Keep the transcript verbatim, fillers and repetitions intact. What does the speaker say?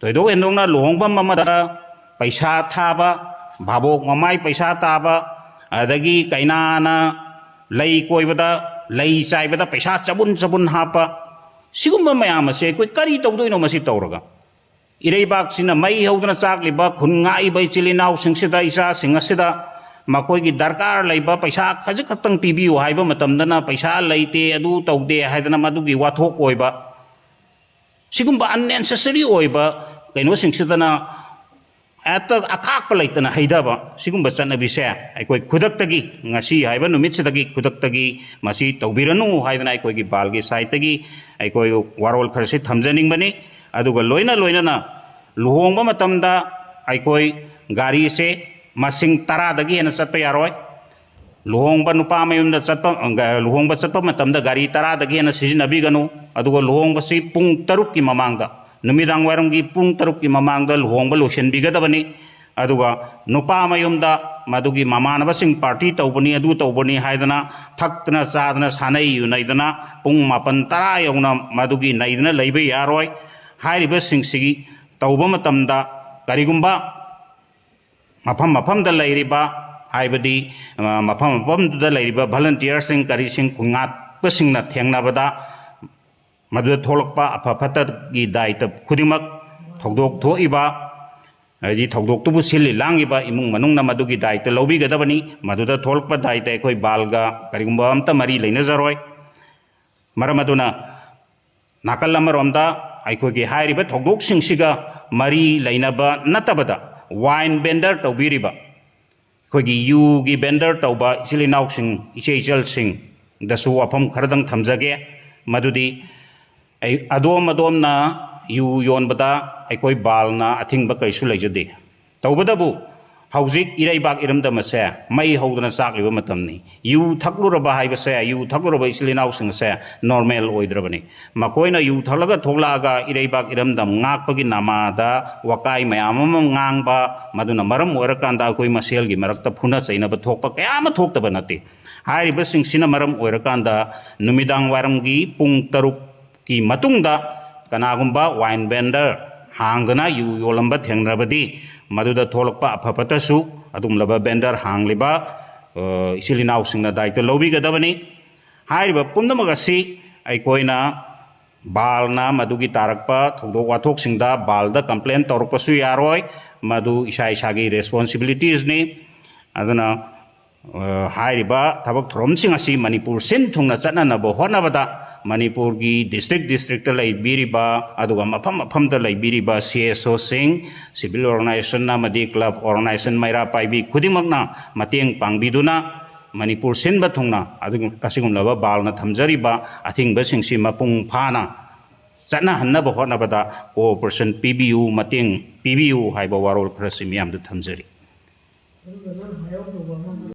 ꯊꯣꯏꯗꯣꯛ ꯍꯦꯟꯗꯣꯛꯅ ꯂꯨꯍꯣꯡꯐꯝ ꯑꯃꯗ ꯄꯩꯁꯥ ꯊꯥꯕ, ꯚꯥꯕꯣꯛ ꯃꯃꯥꯏ ꯄꯩꯁꯥ ꯇꯥꯕ, ꯑꯗꯒꯤ ꯀꯩꯅꯥꯅ ꯂꯩ ꯀꯣꯏꯕꯗ, ꯂꯩ ꯆꯥꯏꯕꯗ ꯄꯩꯁꯥ ꯆꯕꯨꯟ ꯆꯕꯨꯟ ꯍꯥꯞꯄ, ꯁꯤꯒꯨꯝꯕ ꯃꯌꯥꯝ ꯑꯁꯦ ꯑꯩꯈꯣꯏ ꯀꯔꯤ ꯇꯧꯗꯣꯏꯅꯣ ꯃꯁꯤ ꯇꯧꯔꯒ? ꯏꯔꯩꯕꯥꯛꯁꯤꯅ ꯃꯩ ꯍꯧꯗꯨꯅ ꯆꯥꯛꯂꯤꯕ ꯈꯨꯟ ꯉꯥꯛꯏꯕ ꯏꯆꯤꯜ ꯏꯅꯥꯎꯁꯤꯡꯁꯤꯗ, ꯏꯆꯥꯁꯤꯡ ꯑꯁꯤꯗ ꯃꯈꯣꯏꯒꯤ ꯗꯔꯀꯥꯔ ꯂꯩꯕ ꯄꯩꯁꯥ ꯈꯖꯤꯛ ꯈꯛꯇꯪ ꯄꯤꯕꯤꯌꯨ ꯍꯥꯏꯕ ꯃꯇꯝꯗꯅ ꯄꯩꯁꯥ ꯂꯩꯇꯦ, ꯑꯗꯨ ꯇꯧꯗꯦ ꯍꯥꯏꯗꯅ ꯃꯗꯨꯒꯤ ꯋꯥꯊꯣꯛ ꯑꯣꯏꯕ, ꯁꯤꯒꯨꯝꯕ unnecessary ꯑꯣꯏꯕ ꯀꯩꯅꯣꯁꯤꯡꯁꯤꯗꯅ ꯍꯦꯛꯇ ꯑꯈꯥꯛꯄ ꯂꯩꯇꯅ ꯍꯩꯊꯕ, ꯁꯤꯒꯨꯝꯕ ꯆꯠꯅꯕꯤꯁꯦ ꯑꯩꯈꯣꯏ ꯈꯨꯗꯛꯇꯒꯤ, ꯉꯁꯤ ꯍꯥꯏꯕ ꯅꯨꯃꯤꯠꯁꯤꯗꯒꯤ ꯈꯨꯗꯛꯇꯒꯤ ꯃꯁꯤ ꯇꯧꯕꯤꯔꯅꯨ ꯍꯥꯏꯗꯅ ꯑꯩꯈꯣꯏꯒꯤ ꯕꯥꯜꯒꯤ ꯁꯥꯏꯠꯇꯒꯤ ꯑꯩꯈꯣꯏ ꯋꯥꯔꯣꯜ ꯈꯔꯁꯤ ꯊꯝꯖꯅꯤꯡꯕꯅꯤ꯫ ꯑꯗꯨꯒ ꯂꯣꯏꯅ ꯂꯣꯏꯅꯅ ꯂꯨꯍꯣꯡꯕ ꯃꯇꯝꯗ ꯑꯩꯈꯣꯏ ꯒꯥꯔꯤꯁꯦ ꯃꯁꯤꯡ ꯇꯔꯥꯗꯒꯤ ꯍꯦꯟꯅ ꯆꯠꯄ ꯌꯥꯔꯣꯏ꯫ ꯂꯨꯍꯣꯡꯕ ꯅꯨꯄꯥ ꯃꯌꯨꯝꯗ ꯆꯠꯄ, ꯂꯨꯍꯣꯡꯕ ꯆꯠꯄ ꯃꯇꯝꯗ ꯒꯥꯔꯤ ꯇꯔꯥꯗꯒꯤ ꯍꯦꯟꯅ ꯁꯤꯖꯤꯟꯅꯕꯤꯒꯅꯨ꯫ ꯑꯗꯨꯒ ꯂꯨꯍꯣꯡꯕꯁꯤ ꯄꯨꯡ ꯇꯔꯨꯛꯀꯤ ꯃꯃꯥꯡꯗ, ꯅꯨꯃꯤꯗꯥꯡ ꯋꯥꯏꯔꯝꯒꯤ ꯄꯨꯡ ꯇꯔꯨꯛꯀꯤ ꯃꯃꯥꯡꯗ ꯂꯨꯍꯣꯡꯕ ꯂꯣꯏꯁꯤꯟꯕꯤꯒꯗꯕꯅꯤ꯫ ꯑꯗꯨꯒ ꯅꯨꯄꯥ ꯃꯌꯨꯝꯗ ꯃꯗꯨꯒꯤ ꯃꯃꯥꯟꯅꯕꯁꯤꯡ ꯄꯥꯔꯇꯤ ꯇꯧꯕꯅꯤ, ꯑꯗꯨ ꯇꯧꯕꯅꯤ ꯍꯥꯏꯗꯅ ꯊꯛꯇꯅ ꯆꯥꯗꯅ ꯁꯥꯟꯅꯩ ꯌꯨꯅꯩꯗꯅ ꯄꯨꯡ ꯃꯥꯄꯟ ꯇꯔꯥ ꯌꯧꯅ ꯃꯗꯨꯒꯤ ꯅꯩꯗꯅ ꯂꯩꯕ ꯌꯥꯔꯣꯏ꯫ ꯍꯥꯏꯔꯤꯕꯁꯤꯡꯁꯤ ꯇꯧꯕ ꯃꯇꯝꯗ ꯀꯔꯤꯒꯨꯝꯕ ꯃꯐꯝ ꯃꯐꯝꯗ ꯂꯩꯔꯤꯕ ꯍꯥꯏꯕꯗꯤ, ꯑ, ꯃꯐꯝ ꯃꯐꯝꯗꯨꯗ ꯂꯩꯔꯤꯕ ꯚꯣꯂꯟꯇꯤꯌꯔꯁꯤꯡ ꯀꯔꯤꯁꯤꯡ ꯈꯨꯟꯉꯥꯛꯄꯁꯤꯡꯅ ꯊꯦꯡꯅꯕꯗ ꯃꯗꯨꯗ ꯊꯣꯛꯂꯛꯄ ꯑꯐ ꯐꯠꯇꯒꯤ ꯗꯥꯏꯇ ꯈꯨꯗꯤꯡꯃꯛ ꯊꯧꯗꯣꯛ ꯊꯣꯛꯏꯕ, ꯍꯥꯏꯗꯤ ꯊꯧꯗꯣꯛꯇꯨꯕꯨ ꯁꯤꯜꯂꯤ ꯂꯥꯡꯉꯤꯕ ꯏꯃꯨꯡ ꯃꯅꯨꯡꯅ ꯃꯗꯨꯒꯤ ꯗꯥꯏꯇ ꯂꯧꯕꯤꯒꯗꯕꯅꯤ꯫ ꯃꯗꯨꯗ ꯊꯣꯛꯂꯛꯄ ꯗꯥꯏꯇ ꯑꯩꯈꯣꯏ ꯕꯥꯜꯒ ꯀꯔꯤꯒꯨꯝꯕ ꯑꯝꯇ ꯃꯔꯤ ꯂꯩꯅꯖꯔꯣꯏ꯫ ꯃꯔꯝ ꯑꯗꯨꯅ ꯅꯥꯀꯜ ꯑꯃꯔꯣꯝꯗ ꯑꯩꯈꯣꯏꯒꯤ ꯍꯥꯏꯔꯤꯕ ꯊꯧꯗꯣꯛꯁꯤꯡꯁꯤꯒ ꯃꯔꯤ ꯂꯩꯅꯕ ꯅꯠꯇꯕꯗ ꯋꯥꯏꯟ ꯕꯦꯟꯗꯔ ꯇꯧꯕꯤꯔꯤꯕ ꯑꯩꯈꯣꯏꯒꯤ ꯌꯨꯒꯤ ꯕꯦꯟꯗꯔ ꯇꯧꯕ ꯏꯆꯤꯜ ꯏꯅꯥꯎꯁꯤꯡ, ꯏꯆꯦ ꯏꯆꯜꯁꯤꯡꯗꯁꯨ ꯋꯥꯐꯝ ꯈꯔꯗꯪ ꯊꯝꯖꯒꯦ꯫ ꯃꯗꯨꯗꯤ ꯑꯩ ꯑꯗꯣꯝ ꯑꯗꯣꯝꯅ ꯌꯨ ꯌꯣꯟꯕꯗ ꯑꯩꯈꯣꯏ ꯕꯥꯜꯅ ꯑꯊꯤꯡꯕ ꯀꯔꯤꯁꯨ ꯂꯩꯖꯗꯦ꯫ ꯇꯧꯕꯇꯕꯨ ꯍꯧꯖꯤꯛ ꯏꯔꯩꯕꯥꯛ ꯏꯔꯝꯗꯝ ꯑꯁꯦ ꯃꯩ ꯍꯧꯗꯅ ꯆꯥꯛꯂꯤꯕ ꯃꯇꯝꯅꯤ꯫ ꯌꯨ ꯊꯛꯂꯨꯔꯕ ꯍꯥꯏꯕꯁꯦ, ꯌꯨ ꯊꯛꯂꯨꯔꯕ ꯏꯆꯤꯜ ꯏꯅꯥꯎꯁꯤꯡ ꯑꯁꯦ ꯅꯣꯔꯃꯦꯜ ꯑꯣꯏꯗ꯭ꯔꯕꯅꯤ꯫ ꯃꯈꯣꯏꯅ ꯌꯨ ꯊꯛꯂꯒ ꯊꯣꯛꯂꯛꯑꯒ ꯏꯔꯩꯕꯥꯛ ꯏꯔꯝꯗꯝ ꯉꯥꯛꯄꯒꯤ ꯅꯃꯥꯗ ꯋꯥꯀꯥꯏ ꯃꯌꯥꯝ ꯑꯃ ꯉꯥꯡꯕ, ꯃꯗꯨꯅ ꯃꯔꯝ ꯑꯣꯏꯔꯀꯥꯟꯗ ꯑꯩꯈꯣꯏ ꯃꯁꯦꯜꯒꯤ ꯃꯔꯛꯇ ꯐꯨꯅ ꯆꯩꯅꯕ ꯊꯣꯛꯄ ꯀꯌꯥ ꯑꯃ ꯊꯣꯛꯇꯕ ꯅꯠꯇꯦ꯫ ꯍꯥꯏꯔꯤꯕꯁꯤꯡꯁꯤꯅ ꯃꯔꯝ ꯑꯣꯏꯔꯀꯥꯟꯗ ꯅꯨꯃꯤꯗꯥꯡ ꯋꯥꯏꯔꯝꯒꯤ ꯄꯨꯡ ꯇꯔꯨꯛꯀꯤ ꯃꯇꯨꯡꯗ ꯀꯅꯥꯒꯨꯝꯕ ꯋꯥꯏꯟ ꯕꯦꯟꯗꯔ ꯍꯥꯡꯗꯅ ꯌꯨ ꯌꯣꯜꯂꯝꯕ ꯊꯦꯡꯅꯔꯕꯗꯤ, ꯃꯗꯨꯗ ꯊꯣꯛꯂꯛꯄ ꯑꯐ ꯐꯠꯇꯁꯨ ꯑꯗꯨꯒꯨꯝꯂꯕ ꯕꯦꯟꯗꯔ ꯍꯥꯡꯂꯤꯕ, ꯑ, ꯏꯆꯤꯜ ꯏꯅꯥꯎꯁꯤꯡꯅ ꯗꯥꯏꯇ ꯂꯧꯕꯤꯒꯗꯕꯅꯤ꯫ ꯍꯥꯏꯔꯤꯕ ꯄꯨꯝꯅꯃꯛ ꯑꯁꯤ ꯑꯩꯈꯣꯏꯅ ꯕꯥꯜꯅ ꯃꯗꯨꯒꯤ ꯇꯥꯔꯛꯄ ꯊꯧꯗꯣꯛ ꯋꯥꯊꯣꯛꯁꯤꯡꯗ ꯕꯥꯜꯗ ꯀꯝꯄ꯭ꯂꯦꯟ ꯇꯧꯔꯛꯄꯁꯨ ꯌꯥꯔꯣꯏ꯫ ꯃꯗꯨ ꯏꯁꯥ ꯏꯁꯥꯒꯤ ꯔꯦꯁꯄꯣꯟꯁꯤꯕꯤꯂꯤꯇꯤꯁꯅꯤ꯫ ꯑꯗꯨꯅ, ꯑ, ꯍꯥꯏꯔꯤꯕ ꯊꯕꯛ ꯊꯧꯔꯝꯁꯤꯡ ꯑꯁꯤ ꯃꯅꯤꯄꯨꯔ ꯁꯤꯟ ꯊꯨꯡꯅ ꯆꯠꯅꯅꯕ ꯍꯣꯠꯅꯕꯗ ꯃꯅꯤꯄꯨꯔꯒꯤ ꯗꯤꯁꯇ꯭ꯔꯤꯛ ꯗꯤꯁꯇ꯭ꯔꯤꯛꯇ ꯂꯩꯕꯤꯔꯤꯕ, ꯑꯗꯨꯒ ꯃꯐꯝ ꯃꯐꯝꯗ ꯂꯩꯕꯤꯔꯤꯕ ꯁꯤ ꯑꯦꯁ ꯑꯣꯁꯤꯡ, ꯁꯤꯚꯤꯜ ꯑꯣꯔꯒꯅꯥꯏꯖꯦꯁꯟ ꯑꯃꯗꯤ ꯀ꯭ꯂꯕ ꯑꯣꯔꯒꯅꯥꯏꯖꯦꯁꯟ ꯃꯩꯔꯥ ꯄꯥꯏꯕꯤ ꯈꯨꯗꯤꯡꯃꯛꯅ ꯃꯇꯦꯡ ꯄꯥꯡꯕꯤꯗꯨꯅ ꯃꯅꯤꯄꯨꯔ ꯁꯤꯟꯕ ꯊꯨꯡꯅ ꯑꯗꯨꯒꯨꯝ-, ꯑꯁꯤꯒꯨꯝꯂꯕ ꯕꯥꯜꯅ ꯊꯝꯖꯔꯤꯕ ꯑꯊꯤꯡꯕꯁꯤꯡꯁꯤ ꯃꯄꯨꯡ ꯐꯥꯅ ꯆꯠꯅꯍꯟꯅꯕ ꯍꯣꯠꯅꯕꯗ ꯀꯣꯑꯣꯄꯔꯦꯁꯟ ꯄꯤꯕꯤꯌꯨ, ꯃꯇꯦꯡ ꯄꯤꯕꯤꯌꯨ ꯍꯥꯏꯕ ꯋꯥꯔꯣꯜ ꯈꯔꯁꯤ ꯃꯤꯌꯥꯝꯗ ꯊꯝꯖꯔꯤ꯫